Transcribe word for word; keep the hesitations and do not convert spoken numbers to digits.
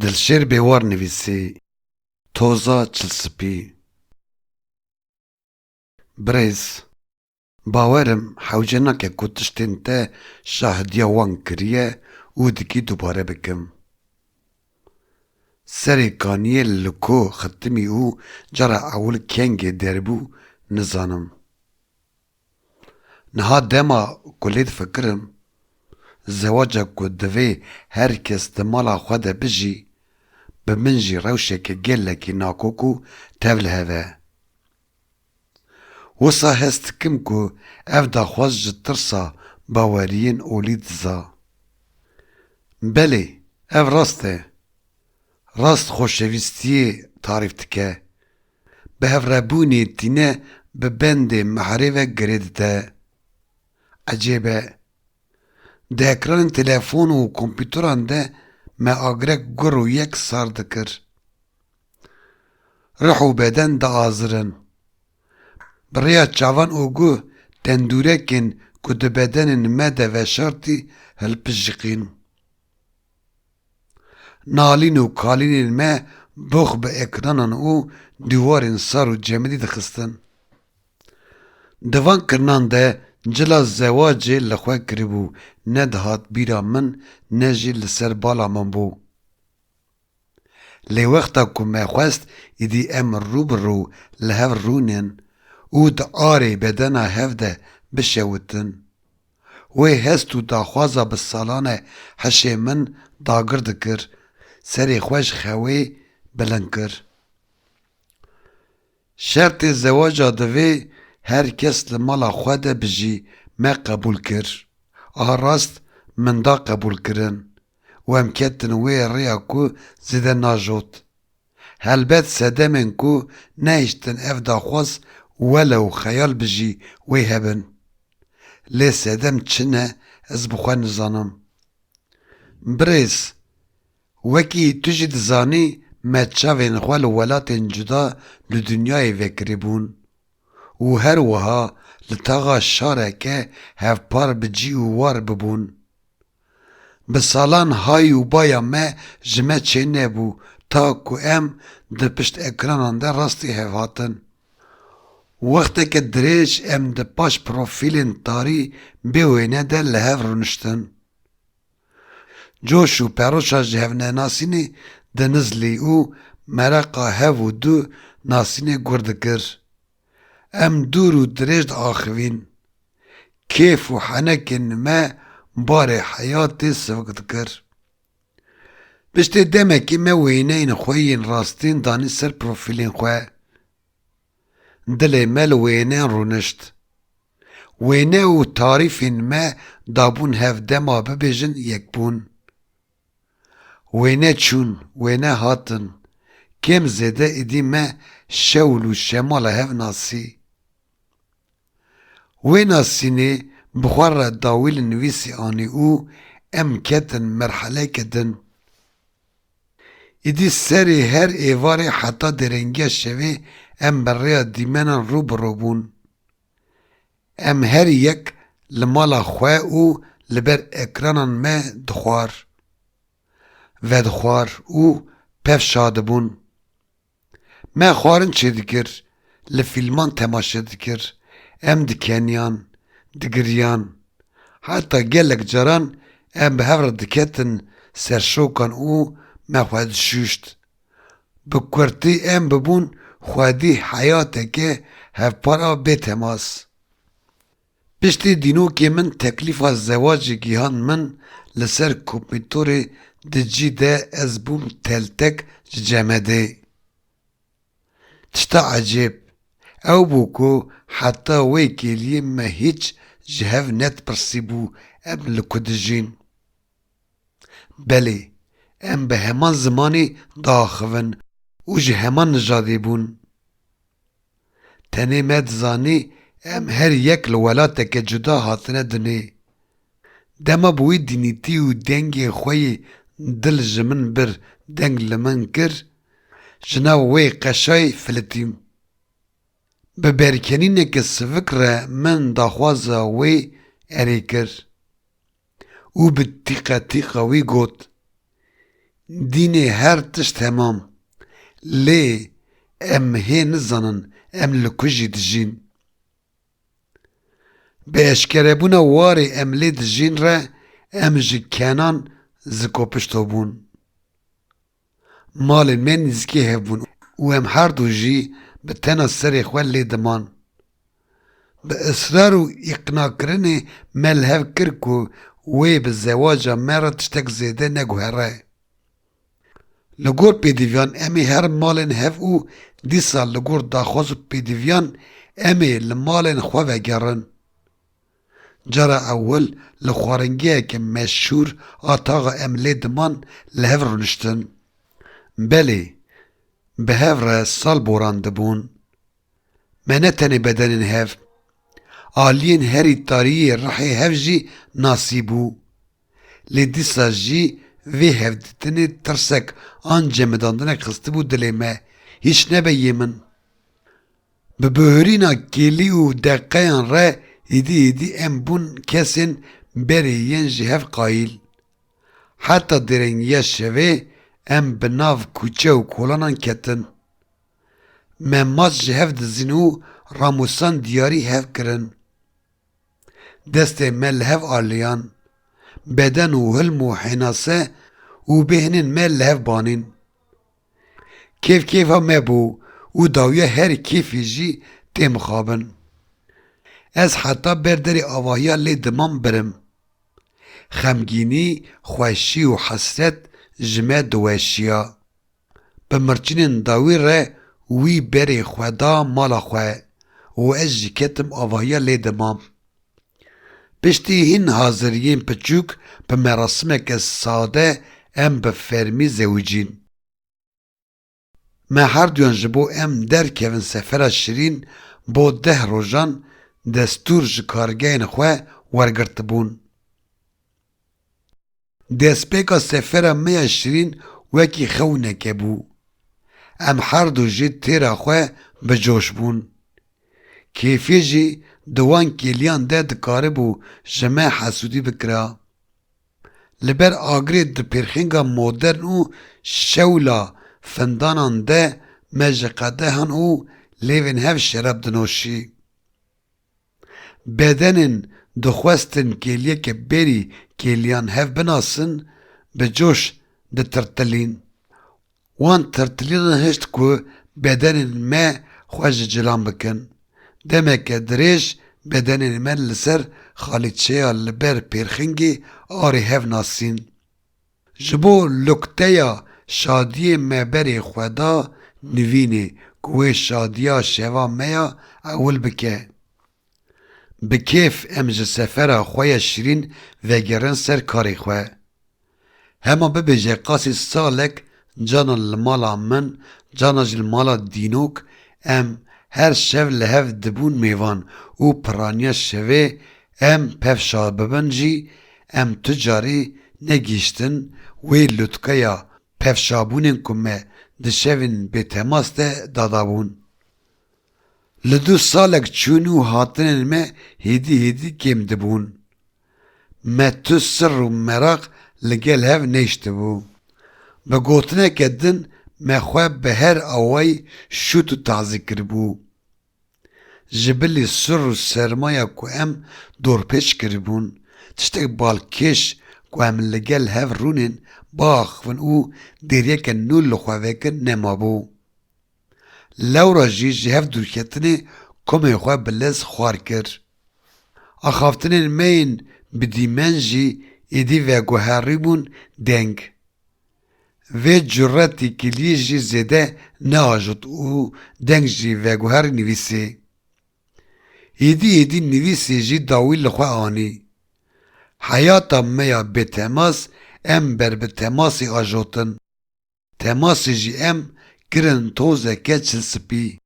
Dilşêr Bêwar nivîsî, Toza Çilspî. Birêz, bawerim hewce nake ku tiştên te şahidiya wan kiriye û dikî dubare bikim. Serê kaniyê li ku xitimî û cara ewil kengê derbû, nizanim. Niha dema ku lê difikirim, zewaca ku divê her kes di mala xwe de bijî, bi min jî rewşeke gelekî nakok û tevlihev e. Wisa hest dikim ku ev daxwaz ji tirsa baweriyên olî diza. Belê, ev rast e. Rast xoşewîstiyê tarîf dike. Bi hevrêbûnê tîne bi bendê mehrê ve girê dide. Ecêb e. Di ekranên telefon û kompûteran de me agrek gur û yek sar dikir. Rih û beden diazirin. Bi rêya çavan û guh tendûrekên ku di bedenên me de veşartî hilpişiqîn. Nalîn û kalînên me box bi ekranan û dîwarên sar û cemidî dixistin. Di van kirinan de cila zewacê li xwe kiribû, nedihat bîra min, ne jî li ser bala min bû. Lê wexta ku me xwest îdî em rû bi rû li hev rûnin û di arê bedena hev de bişewitin, wê hest û daxwaza bi salan e hişê min dagir dikir, serê xwe ji xewê bilind kir. Şertê zewaca divê her kes li mala xwe de bijî, me qebûl kir. A rast min da qebûlkirin û em ketin wê rêya ku zêde najot. Helbet sedemên ku nehiştin ev daxwaz welew xeyal bijî wê hebin. Lê sedem çi ne, ez bi xwe nizanim. Birêz, wekî tu jî dizanî, me çavên xwe li welatên cuda li dinyayê vekirîbûn û her wiha li taxa şareke hevpar bi cî û war bibûn. Bi salan hay û baya me ji me çênebû, ta ku em di pişt ekranan de rastî hev hatin. Wexteke dirêj em di paş profîlên tarî bê wêne de li hev rûniştin. Coş û peroşa ji hevnenasînê dinizlî û mereqa hev û du nasînê gur dikir. Em dûr û dirêj diaxivîn. Kêf û henekên me barê heyatê sivik dikir. Piştê demekê me wêneyên xwe yên rastîn danî ser profîlên xwe. Dilê me li wêneyan rûnişt. Wêne û tarîfên me dabûn hev dema bibêjin yekbûn. Wêne çûn, wêne hatin. Kêm zêde êdî me şewl û şemala hev nasî. Wê nasînê bi xwe re dawî li nivîsî anî û em ketin merheleke din. Îdî serê her êvarê heta dêrengiya şevê em bi rêya dîmenan rû bi rû bûn. Em her yek li mala xwe û li ber ekranan me dixwar, vedixwar û pevşa dibûn. Me xwarin çêdikir, li fîlman temaşe dikir, em dikeniyan, digiriyan. Heta gelek caran em bi hev re diketin serşokan û me xwe dişûşt. Bi kurtî em bibûn xwedî heyateke hevpar a bê temas. Piştî dînokê min teklîfa zewacê gihand min, li ser kompîtorê di cî de ez bûm teltek ji cemedê. Tişta ecêb ew bû ku heta wê kêliyê me hîç ji hev nedipirsîbû em li ku dijîn. Belê, em bi heman zimanê diaxivin û ji heman nijadê bûn. Tenê me dizanî em her yek li welateke cuda hatine dinê. Dema bi wî dînîtî û dengê xwe yê dil ji min bir deng li min kir, ji nav wê qeşayê filitîm. Bi berkenîneke sivik re min daxwaza wê erê kir û bi tîqetîqa wî got, Dînê her tişt hemam. Lê em hê nizanin em li ku jî dijîn. Bi eşkerebûna warê em lê dijîn re em ji Kenan zikopişto bûn. Malên me nîzikê hev bûn û em her du jî bi tena serê xwe lê diman. Bi israr û îqnakirinê me li hev kir ku wê bi zewaca me re tiştek zêde neguhere. Li gor pêdiviyan em ê herin malên hev û dîsa li gor daxwaz û pêdiviyan em ê li malên xwe vegerin. Cara ewil li xwaringeheke meşhûr a taxa em lê diman li hev rûniştin. Belê, bi hev re sal boran dibûn. Me ne tenê bedenên hev, aliyên herî tarî yê rihê hev jî nasî bû. Lê dîsa jî vê hevdîtinê tirsek an cemidandinek xistibû dilê me, hîç nebe yê min. Bi bihurîna kêlî û deqeyan re hêdî hêdî em bûn kesên berê yên ji hev qayîl. Heta dêrengiya şevê em bi nav kuçe û kolanan ketin. Me maç ji hev dizîn û ramûsan diyarî hev kirin. Destê me li hev aliyan. Beden û hilm û hênase û bêhnên me li hev banîn. Kêf kêfa me bû û dawiya her kêfî jî tê mixabin. Ez heta ber derê avahiya lê diman birim. Xemgînî, xweşî û hesret ji me diweşiya. Bi mirçînên dawî re wî berê xwe da mala xwe û ez jî ketim avahiya lê dimam. Piştî hîn haziriyên piçûk bi merasimeke sade em bi fermî zewicîn. Me her duyan ji bo em derkevin sefera şirîn bo deh rojan destûr ji kargehên xwe wergirtibûn. Destpêka sefera me ya şirîn wekî xewneke bû. Em her du jî têra xwe bi coş bûn. Kêfê jî di wan kêliyan de dikaribû ji me hesûdî bikira. Li ber agirê di pêrxênga modern û şewla findanan de me ji qedehan û lêvên hev şerab dinoşî. Bedenên dixwestin kêliyeke berî kêliyan hev binasin, bi coş ditirtilîn. Wan tirtilînan hişt ku bedenên me xwe ji cilan bikin. Demeke dirêj bedenên me li ser xalîçeya li ber pêrxingê arê hev nasîn. Ji bo lukteya şadiyê me berê xwe da nivînê ku wê şadiya şeva me ya ewil bike. Bi kêf em ji sefera xwe ya şirîn vegerin ser karê xwe. Hema bibêje qasî salek cana li mala min, cana jî li mala dînok, em her şev li hev dibûn mêvan û piraniya şevê em pevşa bibin jî, em tu carî negihîştin wê lutkeya pevşabûnên ku me di şevên bêtemas de dadabûn. Li du salek çûn û hatinên me hêdî hêdî kêm dibûn. Me tu sir û meraq li gel hev nehiştibû. Bi gotineke din me xwe bi her awayî şût û tazî kiribû. Ji bilî sir û sermaya ku em dorpêç kiribûn, tiştek balkêş ku em li gel hev rûnên biaxivin û dêriyeke nû li xwe vekin nemabû. Lewra jî ji hev dûrketinê komê xwe bi lez xwar kir. Axaftinên me yên bi dîmen jî êdî veguherîbûn deng. Vê curetî kiliyê jî zêde neajot û deng jî veguherî nivîsê. Êdî êdî nivîsê jî dawî li xwe anî. Heyata me ya bêtemas em ber bi temasê ajotin. Temasê jî em kirin tozeke çilspî.